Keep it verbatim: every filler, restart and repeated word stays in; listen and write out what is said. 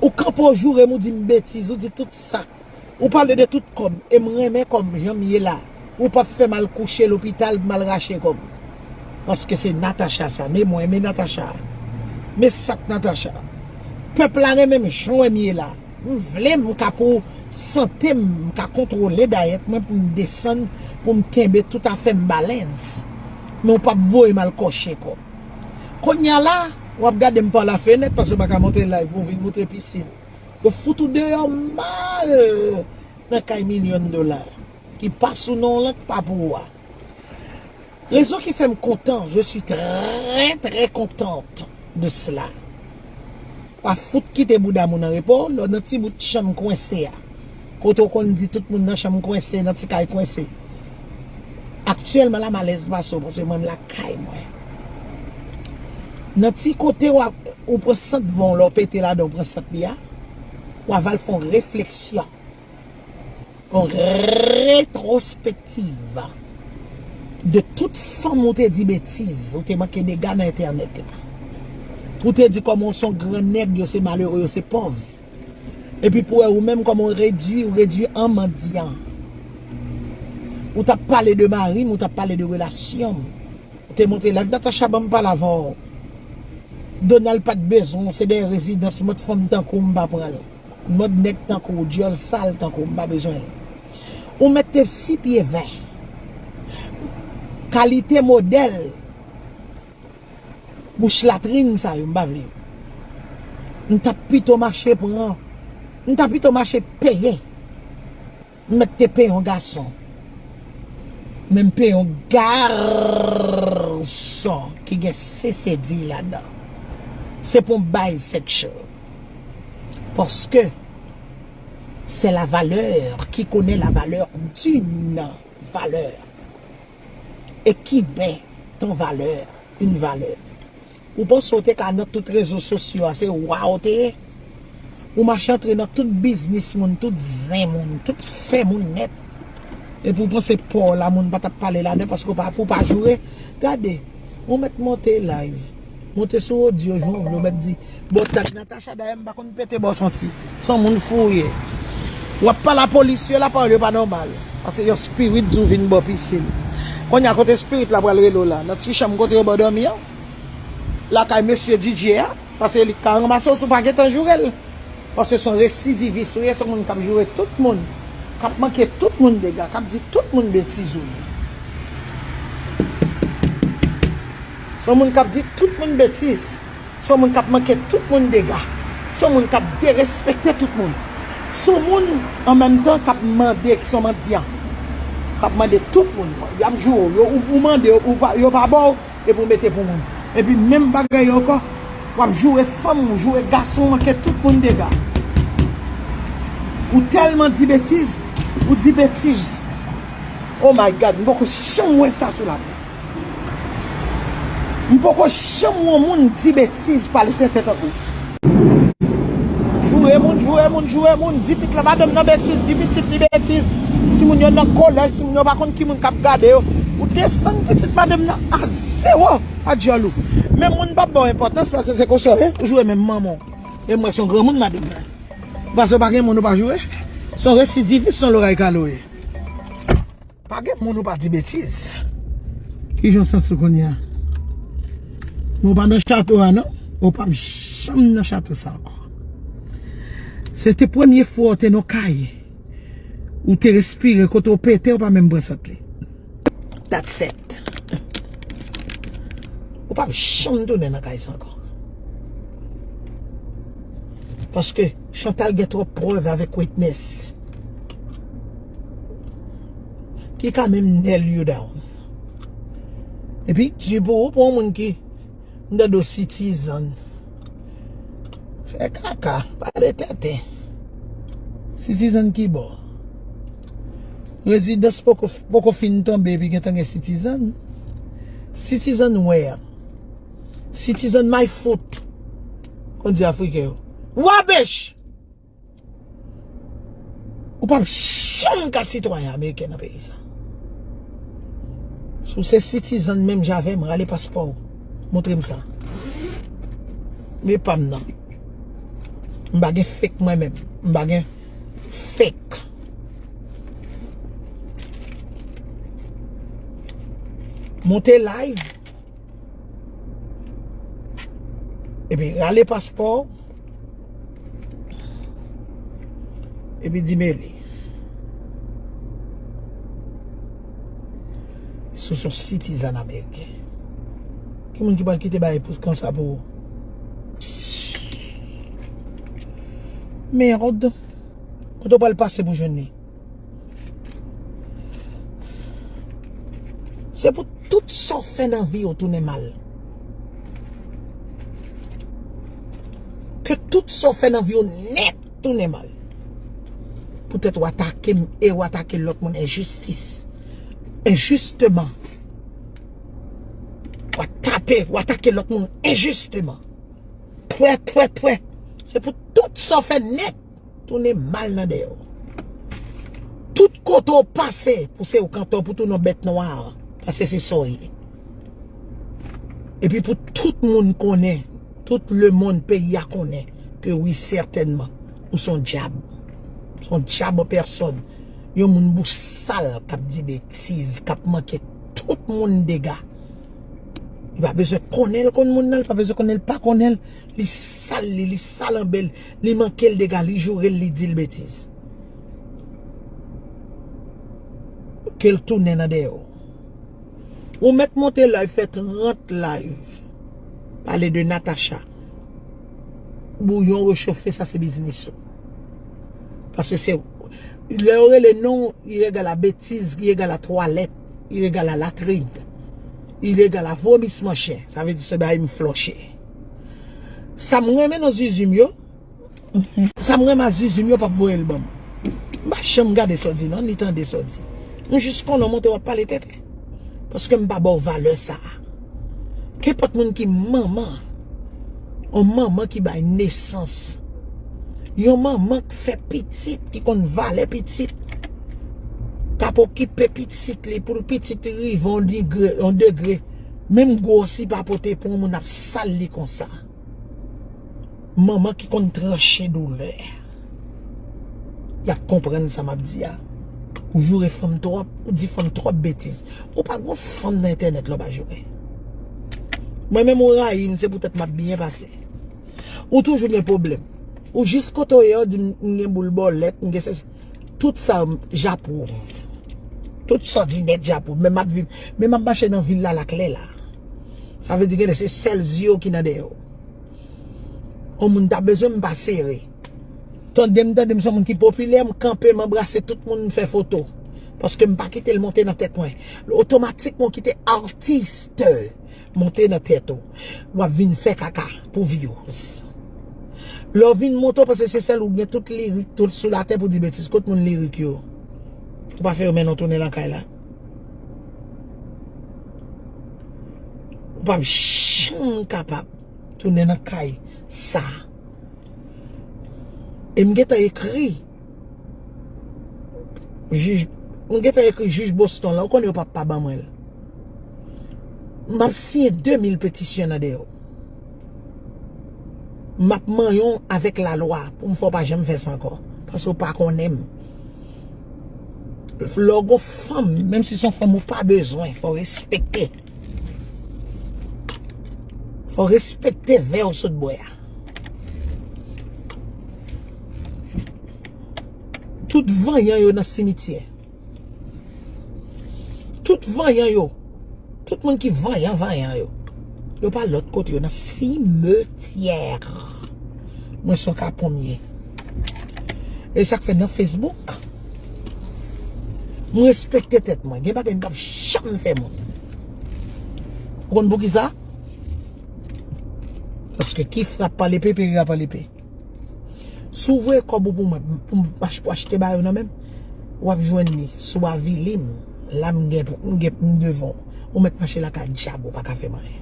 Ou kanpe w joure m, ou di m betiz, ou di tout sa. Ou pale de tout kò m, e m renmen kò m jan m ye la. Ou p ap fè m al kouche lopital pou m al rache kò m. Paske se Natacha sa, men mwen, men Natacha. Men sa k Natacha. Pèp la renmen m jan w wè m ye la. M vle m ka pou sante m, m ka kontwole dayèt mwen pou m desann, pou m kenbe tout afè m balance. Men w p ap voye m al kòche kò m. Kounye a la, w ap gade m pa lafenèt paske w pa ka monte live pou w vin moutre pisin. Yo fout ou deyò mal nan kay milyon dola ki pa sou non w lan, ki pa pou ou a. Rezon ki fè m kontan, je suis très très contente de cela. Pa fout kite bouda moun an repo, lè w nan ti bout chanm kwense a. Kote w konn di tout moun nan chanm kwense, nan ti kay kwense. Aktyèlman la, m alèz pase w, paske mwen m lakay mwen. Nan ti kote w ap, ou pran sant van w, lè w pete ladan, w pran sant li a, w aval fè yon refleksyon. Yon retrospektiv de tout fanm ou te di betiz, ou te manke dega nan entènèt la. Ou te di kòman w se yon gran nèg, yo se malere, yo se pòv. Epi pou wè ou menm kòman w redui, ou redui an mandyan. Ou t ap pale de mari m, ou t ap pale de relasyon m. Ou te montre live, Natacha, ban m pale avè w. Donald pa t bezwen w, se dèyè rezidans mòd fanm tankou w m pa pran l. Mòd nèg tankou w, dyòl sal tankou w m pa bezwen l. Ou mèt te si pye ven. Kalite modèl bouch latrin sa yo, m pa vle yo. M t ap pito mache pran, m t ap pito mache peye. M mèt te peye yon gason. Men m peye yon gason ki gen C C D ladan. Se pou yon bisexual. Paske c'est la valeur qui connaît la valeur d'une valeur. Et qui met en valeur une valeur. Ou panse w te ka nan tout rezo sosyo a, se wa w te ye? Ou mache antre nan tout biznis moun, tout zen moun, tout afè moun nèt. Epi w panse pa w la, moun pa t ap pale ladan paske w pa, pou w pa joure. Gade, ou mèt monte live, monte sou odyo, jwenn ou mèt di, bò tag Natacha, dayè m pa konn pete bò santi. Se yon moun fou w ye. W ap pale a polis yo, la pawòl yo pa nòmal. Paske yon spirit di w vin bò pisin. Kounye a kote spirit la pral rele w la? Nan ti chanm kote yo ba w dòmi an? Lakay mesye D J a? Paske li ka ranmase w si w pa gentan joure l. Paske se yon residivis ou ye, se yon moun k ap joure tout moun, k ap manke tout moun dega, k ap di tout moun betiz ou ye. Se yon moun k ap di tout moun betiz. Se yon moun k ap manke tout moun dega. Se yon moun k ap derespekte tout moun. Se yon moun, an menm tan, k ap mande, ki se yon mandyan. K ap mande tout moun. Y ap joure w, yo, ou, ou mande, ou pa, yo pa ba w, epi w mete pou moun. Epi menm bagay yo ankò, w ap joure fanm, ou joure gason, manke tout moun dega. Ou tèlman di betiz, ou di betiz. Oh my God, m poko janm wè sa sou latè. M poko janm wè yon moun di betiz, pale tenten tankou. Joure moun, joure moun, joure moun, di pitit la madanm nan betiz, di pitit li betiz. Timoun yo nan kolèj, timoun yo pa konn ki moun k ap gade yo. Ou desann pitit madanm nan a zewo, a dyòl ou. Men moun p ap ba w enpòtans paske se konsa w ye, ou joure menm manman w. E m wè se yon granmoun madanm nan. Ou panse w pa gen moun ou pa joure? Se yon residivis, se yon loray kale w ye. Pa gen moun ou pa di betiz. Kijan w santi w kounye a? Men w pa nan chato a non. Ou p ap janm nan chato sa ankò. Se te premye fwa w te nan kay. Ou te respire, kote w pete, ou pa menm pran sant li. That's it. Ou p ap janm tounen nan kay sa ankò. Paske Chantal gen twòp prèv avèk witness ki ka menm nail you down. Epi, di pou ou, pou yon moun ki m tande w Citizen. Fè kaka, pale tenten. Citizen ki bò? Rezidans poko, poko fin tonbe epi gentan gen Citizen. Citizen where? Citizen my foot. Konn di Afriken yo. Rubbish! Ou p ap janm ka sitwayen ameriken nan peyi sa. Si w se citizen menm jan avè m, rale paspò w. Montre m sa. Men pa m nan. M pa gen fake mwen menm. M pa gen fake. Monte live. Epi rale paspò. Epi di mele. Si w se yon citizen ameriken. Ki moun ki pral kite bagay pou konsa pou ou? Merde. Kote w pral pase pou jwenn li? Se pou tout sa w fè nan vi w tounen mal. Ke tout sa w fè nan vi w nèt tounen mal. Poutèt w atake m e w atake lòt moun enjistis. Enjisteman. W atake, w atake lòt moun enjisteman. Pwè, pwè, pwè. Se pou tout sa w fè nèt tounen mal nan dèyè w. Tout kote w pase, pou se w kanpe, pou tounen yon bèt nwa, paske se sa w ye. Epi pou tout moun konnen, tout lemonn, peyi a konnen ke wi, sètènman, ou se yon dyab. Se yon dyab an pèsòn. Yon moun bouch sal k ap di betiz, k ap manke tout moun dega. Li pa bezwen konnen l konn moun nan, li pa bezwen konnen l pa konnen l. Li sal li, li sal anbè l, li manke l dega, li joure l, li di l betiz. Ke l tounen nan dèyè w. Ou mèt monte live, fè trant live. Pale de Natacha. Bouyon rechofe, sa se biznis ou. Paske se, lè yo rele non, il egal a betiz, il egal a twalèt, il egal a latrin, il egal a vomisman chen. Sa vle di se bagay m flòche. Sa m renmen nan zuzu m yo, sa m renmen a zuzu m yo p ap voye l ban m. M pa janm gade sa w di non, ni tande sa w di. M jis konnen w monte w ap pale tenten. Paske m pa ba w valè sa a. Kenpòt moun ki manman, yon manman ki bay nesans, yon manman k fè pitit, ki konn valè pitit, k ap okipe pitit li, pou pitit li rive yon degre, yon degre, menm gwòs li pa pote pou yon moun ap sal li konsa. Manman ki konn tranche doulè. Y ap konprann sa m ap di a. Ou joure fanm twòp, ou di fanm twòp betiz. Ou pa gon fanm nan entènèt la w pa joure. Mwen menm ou rayi m, se poutèt m ap byen pase. Ou toujou gen pwoblèm. Ou jis kote w ye, w di m, m gen boul bòlèt, m gen sesi. Tout sa, m, j'approuve. Tout sa w di nèt, j'approuve. Men m ap viv, men m ap mache nan vil la, laklè la. Sa vle di genlè se sèl zye w ki nan dèyè w. Yon moun ta bezwen m pa sere. Tande m, tande m se yon moun ki popilè, m kanpe, m anbrase tout moun, m fè foto. Paske m pa kite l monte nan tèt mwen. Otomatikman w kite atis monte nan tèt ou. W ap vin fè kaka pou views. Lè w vin monte, w panse se sèl ou gen tout lirik, tout sou latè pou di betiz. Kot moun lirik yo? Ou pa fè yo mennen w tounen nan kay la? Ou p ap janm kapab tounen nan kay sa. E m gentan ekri jij, m gentan ekri jij Boston la, ou konnen yo p ap pa ban mwen l. M ap siyen de mil petisyon nan dèyè w. M ap manyen w avèk lalwa pou m fè w pa janm fè sa ankò. Paske w pa konnen m. Lè w gon fanm, menm si se yon fanm ou pa bezwen, fò w respekte. Fò w respekte vè w sot bwè a. Tout vanyan yo nan simityè. Tout vanyan yo. Tout moun ki vanyan, vanyan yo. Yo pa lòt kote, yo nan simetyè. Mwen se yon kapon m ye. E sa k fè nan Facebook, mwen respekte tèt mwen. Gen bagay m p ap janm fè moun. Ou konn poukisa? Paske ki frap pa lepe, pere pa lepe. Si w voye kòb ou pou mwen, pou m ach-, pou achte bagay yo nan men m, w ap jwenn li. Si w avili m, la m gen pou, m gen pou m devan w. Ou mèt mache lakay dyab, ou pa ka fè m anyen.